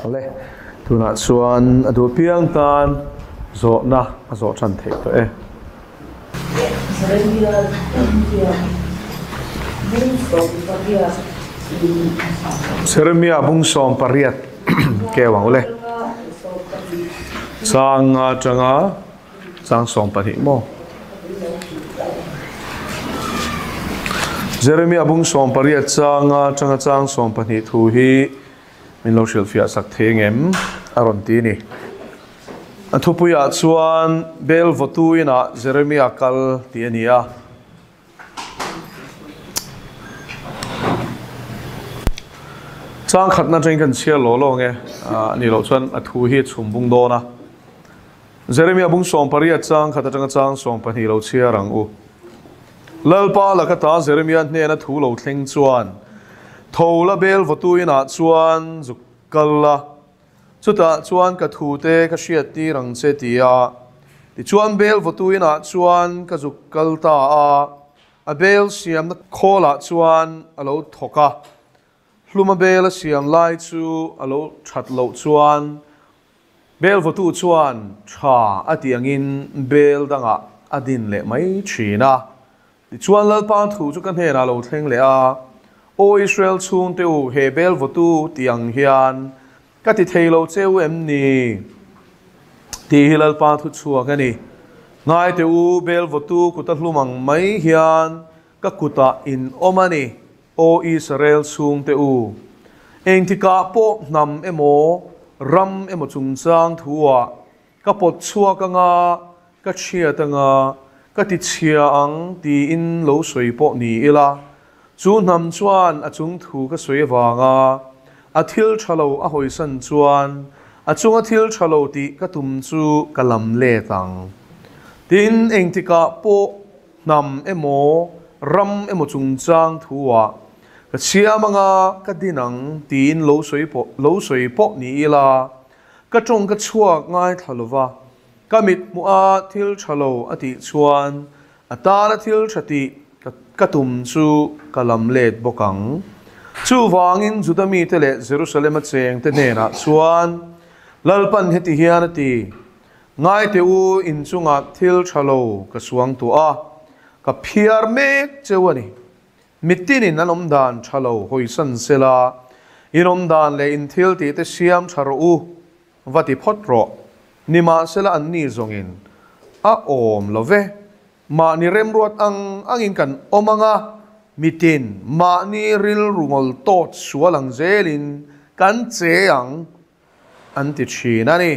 Awle, tunah chuan a duh piang tan zawhna a zawh tan theih tawh e. Jeremia bung 18 keu ang ule. Chang nga atanga chang 12 maw? Jeremia bung 18 chang nga atanga chang 12 thu hi min lo hrilhfiah sak thei ngem a rawn ti ni. A thupuiah chuan Bel vawtu inah Jeremia kal tih a ni a. Chang khatna atangin kan chhiar law law nge a nih loh chuan a thu hi a chhum bung dawn a. Jeremia bung 18 chang khat atanga chang 12 lo chhiar ang u. Lalpa laka ta Jeremia hnena thu lo thleng chuan tho la Bel vawtu inah chuan zuk kal la. Chutah chuan ka thute ka hriat tir ang che ti a. Tichuan Bel vawtu inah chuan ka zuk kal ta a, a bel siamna khawlah chuan a lo thawk a. Hluma bel a siam lai chu a lo that loh chuan Bel vawtu chuan tha a tih angin bel dangah a din leh mai thin a. Tichuan Lalpa thu chu ka hnenah lo thleng leh a, Aw Israel chhungte u, he bel vawtu tih ang hian ka ti thei lo che u em ni? Tih hi Lalpa thu chhuak a ni. Ngaite u, bel vawtu kut a hlum ang mai hian ka kutah in awm a ni, Aw Israel chhungte u. Engtikah pawh hnam emaw, ram emaw chungchang thuah Ka pawt chhuak anga, ka chhiat anga, ka ti chhia ang tiin lo sawi pawh ni ila, chu hnam chuan a chung thu ka sawi avanga a thil tha lo a hawisan chuan a chunga thil tha lo tih ka tum chu ka lam let ang. Tin, engtikah pawh hnam emaw, ram emaw chungchang thuah ka siam anga ka din ang tiin lo sawi pawh lo sawi pawh ni ila, Ka tawng ka chhuak ngaithla lova, ka mit hmuh a thil tha lo a tih chuan a tana thil tha tih ka tum chu ka lam let bawk ang. Chuvangin Juda mite leh Jerusalem-a chengte hnenah chuan Lalpan heti hian a ti, Ngaite u, inchungah thil tha lo ka suang tuah a, ka phiar mek cheu a ni. Mitinin an awm dan tha lo hawisan sela, in awm dan leh in thil tih te siam tha rawh u, va ti phawt rawh. Nimahsela anni zawngin a awm lo ve. Mahni remruat ang angin kan awm ang a, mitin mahni rilru ngawl tawt sual ang zelin kan che ang an ti thin a ni.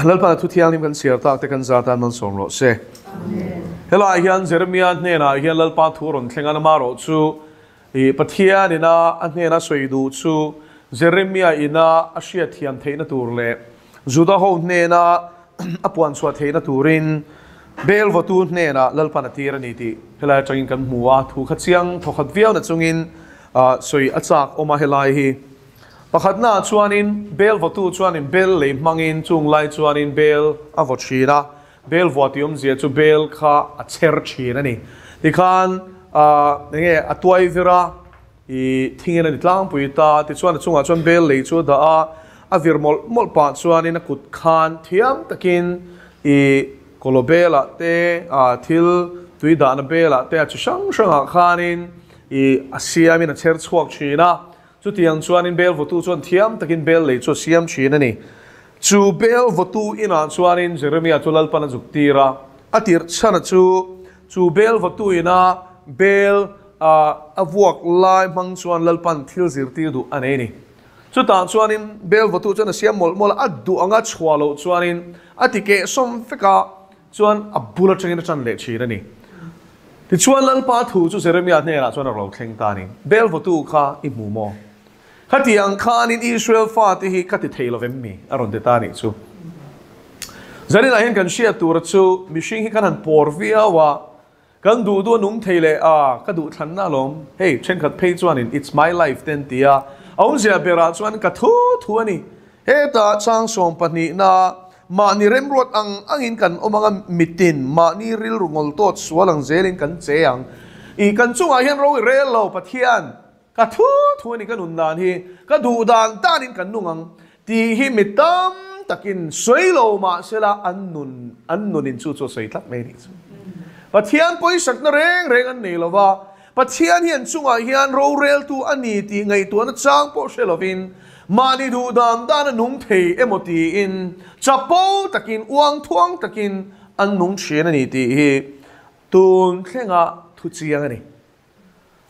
Lalpa thu thianghlim kan chhiar tak te kan zar tan malsawm rawh se. Helaiah hian Jeremia hnenah hian Lalpa thu rawn thleng a, amaherawh chu i Pathian ina a hnena sawi duh chu Jeremia ina a hriat thiam theihna tur leh Juda ho hnena a puan chhuah theihna turin Bel vawtu hnenah Lalpan a tir a ni tih helai atangin kan hmu a, thu kha chiang thawkhat viau na chungin sawi a chak awm a helai hi. Pakhatnaah chuanin Bel vawtu chuanin Bel lei hmangin chung lai chuanin Bel a vaw thin a, Bel vua tih awmzia chu Bel kha a chher thin a ni. Tikhan enge a tuai vir a, i thingin a ni tlangpui ta, tichuan a chungah chuan Bel lei chu a dah a, a vir mawlh mawlh pah chuanin a kut khan thiam takin i kawlaw belah te, thil tui dahna belah te a chi hrang hrangah khanin i a siamin a chher chhuak thin a. Chutiang chuanin bel vawtu chuan thiam takin bel lei chu a siam thin a ni. Chu bel vawtu inah chuanin Jeremia chu Lalpan a zuk tir a, a tirh chhana chu chu bel vawtu ina bel a vuak lai hmang chuan Lalpan thil zirtir duh a nei a ni. Chutah chuanin bel vawtu chuan a siam mawlh mawlh a, a duh anga chhuah loh chuanin a ti kehsawm vek a, chuan a bul atangin a tan leh thin a ni. Tichuan Lalpa thu chu Jeremia hnenah chuan a ro thleng ta a ni, Bel vawtu kha i hmu maw? Khati ang khanin Israel fate hi ka ti thei lo vem mi? A rawn ti ta a nih chu. Zaninah hian kan hriat tura chu mihring hi kan han pawr viau a, kan duh duh a nung thei leh a, ka duh thlanna alawm. Hei, thenkhat phei chuanin it's my life te an ti a, a awmzia berah chuan ka thu thu a ni. Hetah chang sawmpahnihna mahni remruat ang angin kan awm ang a, mitin mahni rilru ngawl tawt sual ang zelin kan che ang. I kan chungah hian ro i rel lo, Pathian. Ka thu thu a ni ka nun dan hi, ka duh dan danin kan nung ang tih hi mi tam takin sawi lo mah sela an nun an nunin chu chu a sawi tlat mai a nih chu. Pathian pawisakna reng reng an nei lo va, Pathian hi an chungah hian roreltu a ni tih ngaihtuahna chang pawh hre lovin mahni duh dan dan a nung thei emaw tiin chapo takin uang thuang takin an nung thin a ni tih hi tun thlenga thu chiang a ni.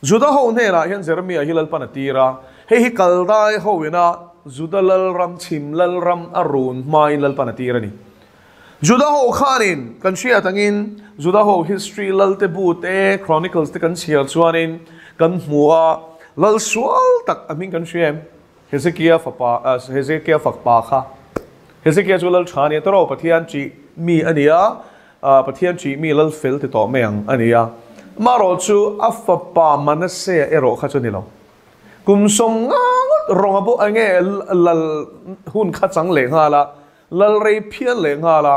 Juda ho hnenah hian Jeremia hi Lalpan a tir a, hei hi Kaldai ho ina Juda lalram, chhim lalram a run hmain Lalpan a tir a ni. Juda ho khanin kan hriat angin Juda ho history Lalte bu te, Chronicles te kan chhiar chuanin kan hmu a, Lal sual tak a hming kan hria em? Hezekia fapa, Hezekia fakpa kha. Hezekia chu Lal tha a ni a, tawrh Pathian ṭih mi a ni a, Pathian ṭih mi Lal fel ti tawh mai ang a ni a. Amaherawh chu a fapa Manasea erawh kha chu ni lo. Kum sawm nga ngawt rawng a bawh enge Lal hun kha chang leh nghal a, Lal rei phian leh nghal a.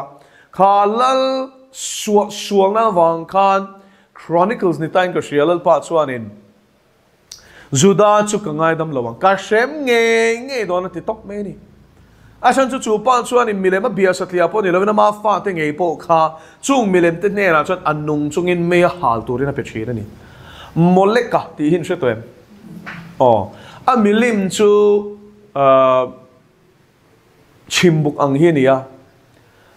Kha Lal suah sualna avang khan Chronicles ni tain ka hria Lalpa chuanin Juda chu ka ngaidam lo ang, ka hrem ngei ngei dawn a ti tawp mai a ni. A chhan chu chu pa chuanin milem a bia satliah pawh ni lovin ama fate ngei pawh kha chung milem te hnenah chuan a nung chungin mei a hal turin a pe thin a ni. Moleka tih hi in hre tawh em? Aw, a milim chu ahh. Chhimbuk ang hi a ni a,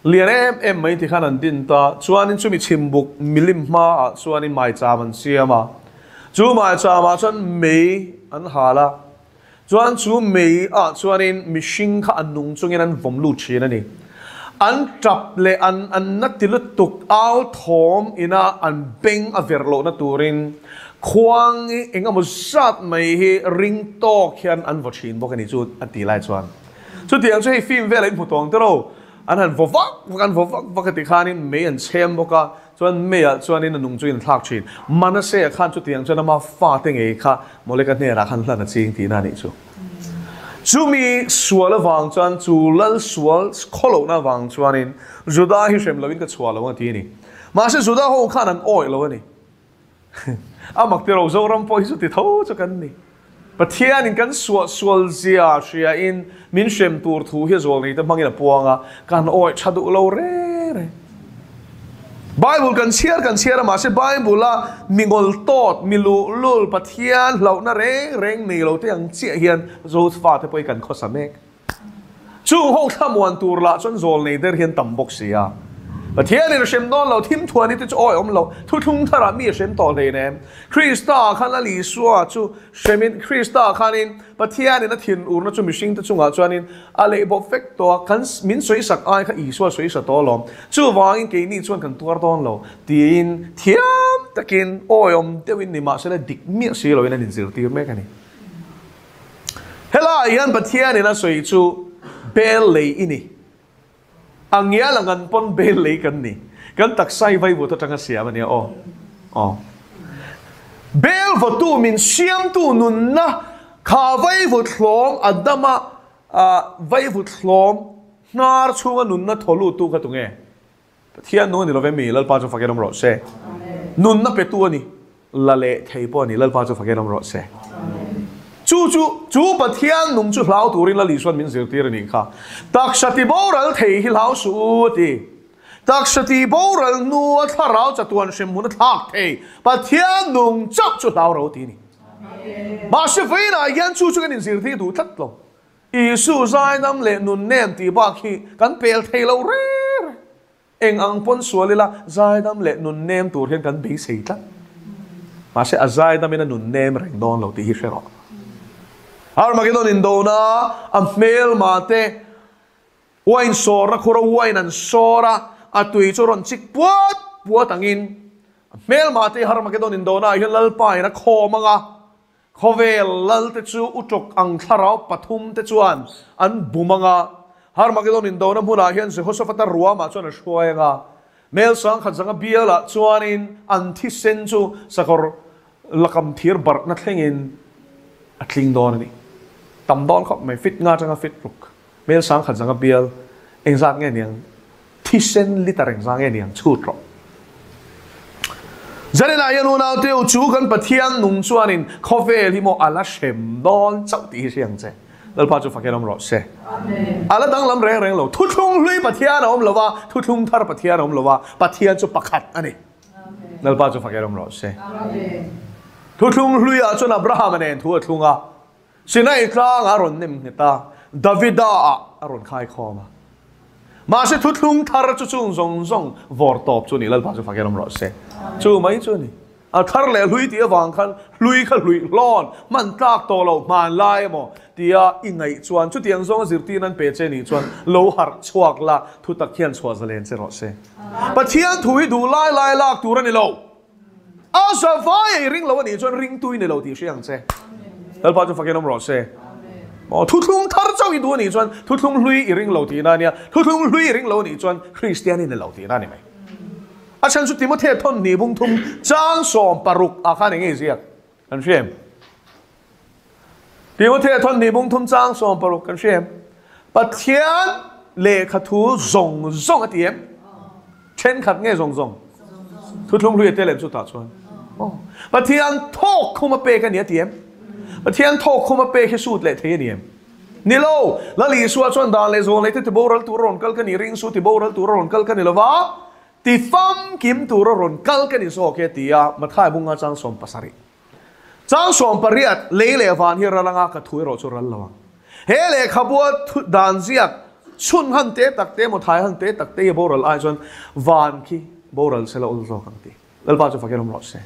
lian em em mai tikhan an din ta. Chuanin chumi chhimbuk milim hmaah chuanin maicham an siam a, chu maichamah chuan mei an hal a, chuan chu mei ah chuanin mihring kha a nung chungin an vawm lut thin a ni. An tap leh an an na ti lutuk au thawm ina an beng a verh lohna turin khuang hi eng emaw zat mai hi ring tawk hian an vaw thin bawk a ni chu a ti lai chuan. Chutiang chu hei film velah in hmu tawng te ro, an han vaw vak vak an vaw vak vak a ti khanin mei an chhem bawk a, chuan meiah chuanin a nung chu in thlak thin. Manasea khan chutiang chuan ama fate ngei kha Moleka hnenah khan hlan a ching tihna a nih chu. Chumi sual avang chuan chu lal sual khawlohna avang chuanin Juda hi hrem loin ka chhuah lo a ti a ni. Mahse Juda ho khan an awih lo a ni. A mak tiro Zoram pawh hi chu ti tho chu kan ni. Pathianin kan suah sual zia hriain min hrem tur thu hi a zual neite hmangin a puang a, kan awih tha duh lo reng reng. Bible kan chhiar kan chhiar a, mahse Bible-a mi ngawl tawt, mi luhlul, Pathian hlauhna reng reng nei lo te ang chiah hian Zofa te pawh hi kan khawsa mek. Chung ho thlamuan tur lah chuan zawl nei der hian tam bawk si a. Pathianin a hrem dawn lo, thim thuan hi te chu awi awm lo, thuthlung tharah mi a hrem tawh hlein em? Krista khan Lal Isua chu hremin, Krista khanin Pathianin a thinurna chu mihringte chungah chuanin a leh bawk vek tawh a, kan min sawisak ai kha Isua sawisa tawh alawm. Chuvangin keini chuan kan tuar dawn lo, tiin thiam takin awi awm deuhin nimahsela dik miah si loin an inzirtir mek a ni. Helaiah hian Pathianin a sawi chu bel lei i ni. A ngial ang an pawn bel lei kan ni. Kan taksa hi vaivut atanga siam a nia aw. Aw. Bel vawtu min siamtu nunna kha vaivut hlawm Adama vaivut hlawm hnar chhunga nunna thaw luttu kha tunge? Pathian nu a ni lo ve mi, Lalpa chu fakin awm rawh se. Nunna petu a ni, la leh thei pawh a ni, Lalpa chu fakin awm rawh se. Chu chu, chu Pathian nung chu hlau turin Lal Isuan min zirtir a nih kha. Taksa ti boral thei hi hlau suh u a ti. Taksa ti boral hnua thlarau chatuan hremhmun a thlak thei Pathian nung chauh chu hlau ro ti a ni. Mahse vawiinah hian chu chu kan inzirtir duh tlat lo. Isu zaidam leh nun nem tih bak hi kan pel thei lo reng reng. Eng ang pawn sual ila zaidam leh nun nem tur hian kan beisei tlat. Mahse a zaidamin a nun nem reng dawn lo tih hi hre rawh. Armageddon indona a hmelma te wine sawrna khura wine an sawr a, a tui chu rawn chik puat puat angin a hmelma te Armageddon indona ah hian Lalpa in a khawm ang a, Khawvel lalte chu utawk ang thlarau pathum te chuan an bum ang a, Harmagedon indona hmunah hian Jehoshaphat-a ruamah chuan a hruai ang a, mel sangkhat zanga bialah chuanin an thisen chu sakawr lakam thir barhna thlengin a tling dawn a ni. Tam dawn khawp mai, fit nga atanga fit ruk, mel sangkhat zanga bial engzat nge niang? Thisen liter engzah nge niang chhut rawh. Zaninah hian unaute u chu kan Pathian nung chuanin khawvel hi maw a la hrem dawn chauh tih hi hria ang che. Lalpa chu fakin awm rawh se. A la danglam reng reng lo. Thuthlung hlui Pathian a awm lo va, thuthlung thar Pathian a awm lo va, Pathian chu pakhat a ni. Lalpa chu fakin awm rawh se. Thuthlung hluiah chuan Abrahama nen thu a thlung a, Sinai tlangah a rawn nem nghet a, Davida-ah a rawn khaikhawm a. Mahse thuthlung thar chu chung zawng zawng vawr tawp chu a ni, Lalpa chu fakin awm rawh se. Chu mai chu a ni. A thar leh hlui tih avang khan hlui kha hluih hlawn, hman tlak tawh loh hman lai emaw tia i ngaih chuan chutiang zawnga zirtir nan pe che nih chuan lo harh chhuak la, thutak hian chhuah zalen che rawh se. Pathian thu hi duh lai lai lak tur a ni lo. A zavai a i ring lo a nih chuan ringtu i ni lo tih hria ang che. Lalpa chu fakin awm rawh se. Maw thuthlung thar chauh i duh a nih chuan thuthlung hlui i ring lo tihna a nia, thuthlung hlui i ring lo a nih chuan Kristian i ni lo tihna a ni mai. A chhan chu Timothea thawn hnih bung thum chang 16 ah khan eng nge i ziak kan hria em? Timothea thawn hnih bung thum chang 16 kan hria em? Pathian lehkha thu zawng zawng a ti em? Thenkhat nge zawng zawng? Thuthlung hlui a tel em chu tah chuan? Aw. Pathian thawk khum a pek a ni a ti em? Pathian thawk khum a pek hi sut leh thei a ni em? Ni lo! Lal Isua chuan dan leh zawn leh te tiboral tur a rawn kal ka ni, ringsu tiboral tur a rawn kal ka ni lo va, ti famkim tur a rawn kal ka ni zawk e a ti a, Mathai bunga chang 17. Chang 18, Lei leh van hi ral anga ka thu erawh chu ral lo ang. He lehkhabua thu dan ziak chhun han te tak te emaw thai han te tak te hi boral ai chuan van khi boral se la awl zawk ang ti. Lalpa chu fakin awm rawh se.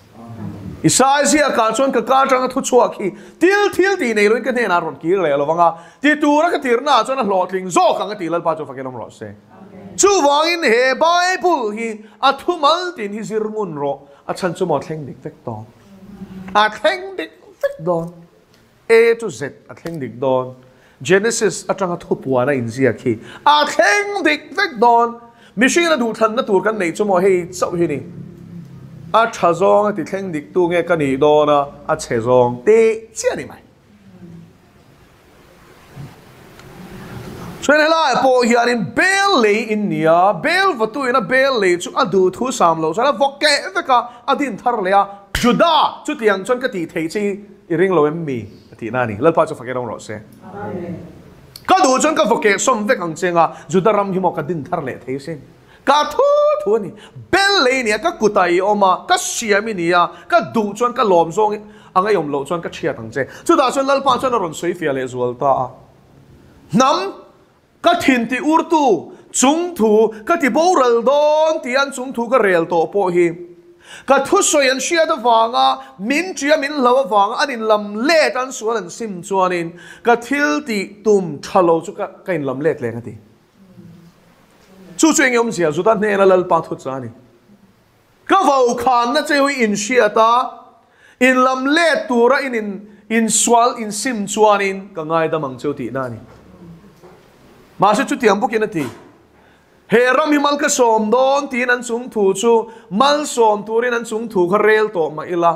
Isai ziakah chuan ka ka atanga thu chhuak hi til thil tih nei loin ka hnenah rawn kir leh lo vang a, ti tura ka tirnaah chuan a hlawhtling zawk ang a ti. Lalpa chu fakin awm rawh se. Chuvangin he Bible hi a thumal tin hi zir ngun rawh. A chhan chu maw a thleng dik vek dawn. A thleng dik vek dawn. A to Z a thleng dik dawn. Genesis atanga thupuan a inziak hi a thleng dik vek dawn. Mihringin a duhthlanna tur kan neih chu maw hei chauh hi ni. A tha zawng a ti thleng dik tu nge ka nih dawn a, a chhe zawng teh chiah a ni mai. Chuan helaiah pawh hianin bel lei in ni a, bel vatuin a bel lei chu a duh thu sam loh chuan a vaw keh vek a, a din thar leh a, Juda, chutiang chuan ka tih theih che hi i ring lo em mi? a tihna a ni. Lalpa chu fak erawng rawh se. Ka duh chuan ka vaw keh sawm vek ang che nga, Juda ram hi maw ka din thar leh thei sin. Ka thu thu a ni. Bel lei nia ka kutah i awm a, ka siam i ni a, ka duh chuan ka lawm zawng a ngaihawm loh chuan ka chhiat ang che. Chutah chuan Lalpa chuan a rawn sawi fiah leh zual ta a. Hnam, ka thin ti urtu, chung thu ka ti boral dawn tih an chung thu ka rel tawh pawh hi ka thusawi an hriat avanga min tia min hlo avanga an inlam let an sual an sim chuanin ka thil tih tum tha lo chu ka inlam let leng a ti. Chu chu eng awmzia Juda hnena Lalpa thu cha a ni. Ka vokhanna che hi in hriat a, in lam let tura in in insual insim chuanin ka ngaidam ang cheu tihna a ni. Mahse chutiang bawkin a ti. He ram hi mal ka sawm dawn tiin an chung thu chu malsawm turin an chung thu kha rel tawh mah ila.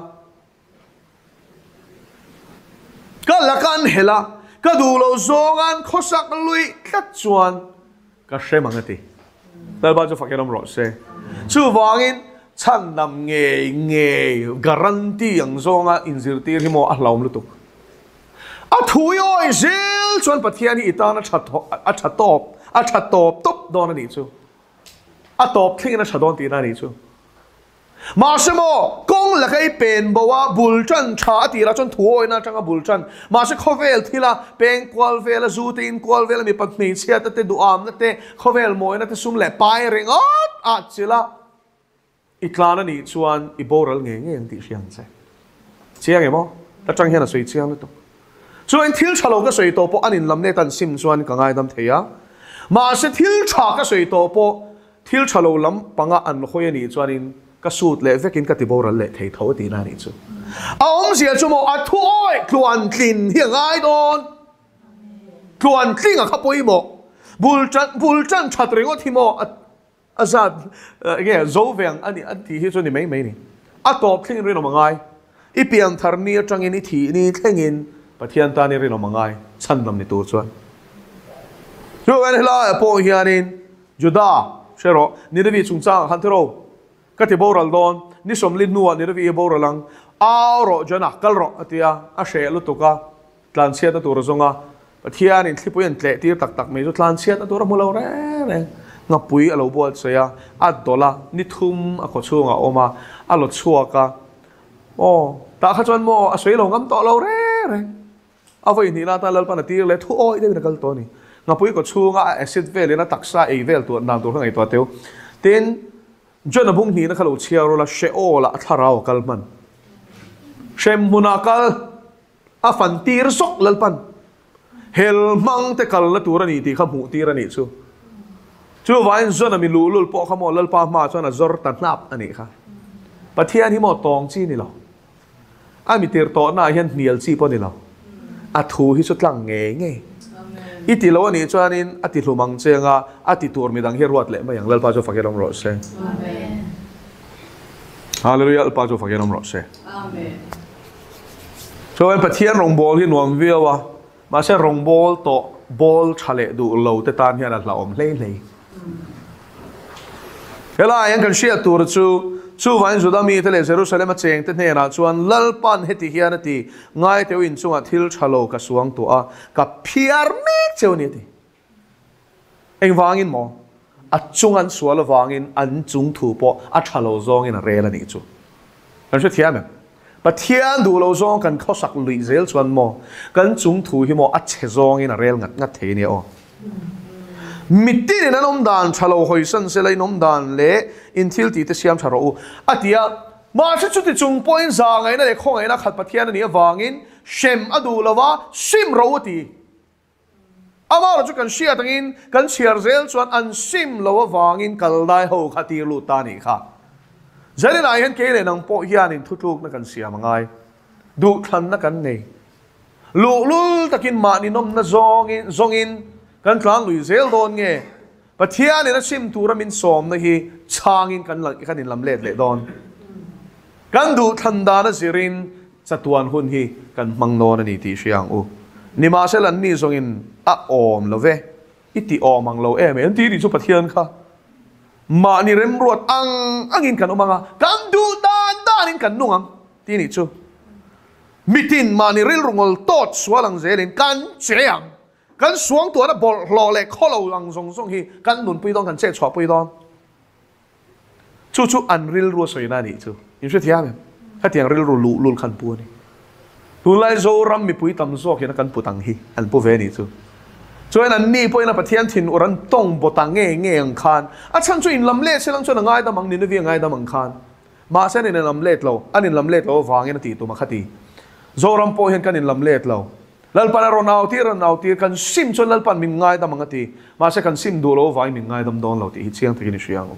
Ka laka an helh a, ka duh loh zawnga'n khawsak luih tlat chuan ka hrem ang a ti. Lalpa chu fakin awm rawh se. Chuvangin chhandam ngei ngei guarantee ang zawnga inzirtir hi maw a hlauhawm lutuk. A thui awi zel chuan Pathian hi i tan a tha a tha tawp a tha tawp tawp dawn a nih chu. A tawp thlengin a tha dawn tihna a nih chu. Mahse maw, kawng laka i pen bo a, bul tan tha a tirah chuan thuawina atanga bul tan. Mahse khawvel thila peng kual vela, zu te in kual vela, mipat hmeichhiata te duhamna te, khawvel mawina te sum leh pai ringawt ah chila i tlan a nih chuan i boral ngei ngei ang tih hria ang che. Chiang em aw? Ta tang hian a sawi chiang lutuk. Chuan thil tha lo ka sawi tawh pawh an inlam net an sim chuan ka ngaidam thei a. Mahse thil tha ka sawi tawh pawh Thil tha lo lam panga an hawi a nih chuanin ka sut leh vekin ka ti boral leh thei tho tihna a nih chu. A awmzia chu maw a thu awih tluan tlin hi a ngai dawn. Tluan tling a kha pawimawh. Bul tan bul tan that ringawt hi maw a a zat nge zo ve ang a nih an tih hi chu ni mai mai ni. A tawp thlengin rinawm a ngai. I pian thar ni atangin i thih ni thlengin Pathian tan i rinawm a ngai chhandam ni tur chuan. Chuan helaiah pawh hianin Juda, hre rawh, Ninevi chungchangah khan thiro. Ka ti boral dawn, ni 40 hnuah Ninevi hi a boral ang. Au rawh Jonah, kal rawh, a ti a, a hreh lutuk a, tlanchhiatna tur a zawng a. Pathianin thlipui an tleh tir tak tak mai chu tlanchhiatna tur a hmu lo reng reng. Ngapui a lo buatsaih a, a dawlh a, ni thum a khawchhungah a awm a, a law chhuak a. Aw, tah kha chuan maw a sawi lo ngam tawh lo reng reng. A vawi hnihna atan Lalpan a tir leh thu awih deuhin a kal tawh a ni. Ngapui kaw chhunga a acid velin a taksa ei vel tuah dan tur kha ngaihtuah teu. Tin, John a bung hnihna kha lo chhiar ula, Sheol ah a thlarau a kal hman. Hrem hmunah a kal, a fan tir zawk Lalpan. Hel hmang te kalna tur a ni tih kha hmuh tir a nih chu. Chuvangin John a mi luhlul pawh kha maw Lalpa hmaah chuan a zawr ta hnap a nih kha. Pathian hi maw tawng chi ni lo. A mi tir tawhnaah hian hnial chi pawh a ni lo. A thu hi chu tlang ngei ngei. I ti lo a nih chuanin a ti hlum ang che anga a ti tur midang hi ruat leh mai ang. Lalpa chu fakin awm rawh se. Hallelujah Lalpa chu fakin awm rawh se. Chuan Pathian rawngbâwl hi nuam viau a, mahse rawngbâwl tawh bâwl ṭha leh duh lo te tân hian a hlauhawm hlei hlei. Helaiah hian kan hriat tur chu, chuvangin Juda mite leh Jerusalem-a chengte hnenah chuan Lalpan heti hian a ti, Ngai teu inchungah thil ṭha lo ka suang tuah a, ka phiar mek cheu a ni a ti. Engvangin maw? A chung an sual avangin an chung thu pawh a tha lo zawngin a rel a nih chu. Kan hrethiam em? Pathian duh lo zawng kan khawsak luih zel chuan maw kan chung thu hi maw a chhe zawngin a rel ngat ngat thei a nia aw. Mitinin an awm dan tha lo hawisan sela in awm dan leh in thil tih te siam tha rawh u a ti a. Mahse chuti chung pawhin zahngaihna leh khawngaihna khat Pathian a nih avangin hrem a duh lova sim ro a ti. Amah chu kan hriat angin kan chhiar zel chuan an sim lo avangin kal dai ho kha tir lut ta nih kha. Zaninah hian kei leh nang pawh hianin thutlukna kan siam a ngai. Duhthlanna kan nei. Luhlul takin mahni nawmna zawngin zawngin kan tlang lui zel dawn nge? Pathianin a sim tura min sawmna hi chhangin kan kan inlam let leh dawn. Kan duhthlan dan a zirin chatuan hun hi kan hmang dawn a ni tih hria ang u. Nimahsela an ni zawngin a awm lo ve, i ti awm ang lo em em tih ni chu Pathian kha mahni remruat ang angin kan awm ang a, kan duh dan danin kan nung ang tih ni chu mitin mahni rilru ngawl tawt sual ang zelin kan che ang. Kan suangtuahna bawlhhlawh leh khawlo ang zawng zawng hi kan nunpui dawn, kan chetchhuahpui dawn. Chu chu an rilru a sawina a nih chu. In hrethiam em? Khatiang rilru luhlul kha an pu a ni. Tunlai Zoram mipui tam zawk hian a kan put ang hi an pu ve a nih chu. Chuan an ni pawhin a Pathian thinur an tawng bawt ang nge nge ang khan a chhan chu inlam let se lang chuan a ngaidam ang, Nineveh a ngaidam ang khan. Mahse an inlam let lo, an inlam let lo avangin a tih tum a khati. Zoram pawh hian kan inlam let lo. Lalpan a rawn au tir, a rawn au tir, kan sim chuan Lalpan min ngaidam ang a ti. Mahse kan sim duh lo avangin min ngaidam dawn lo tih hi chiang takin i hria ang u.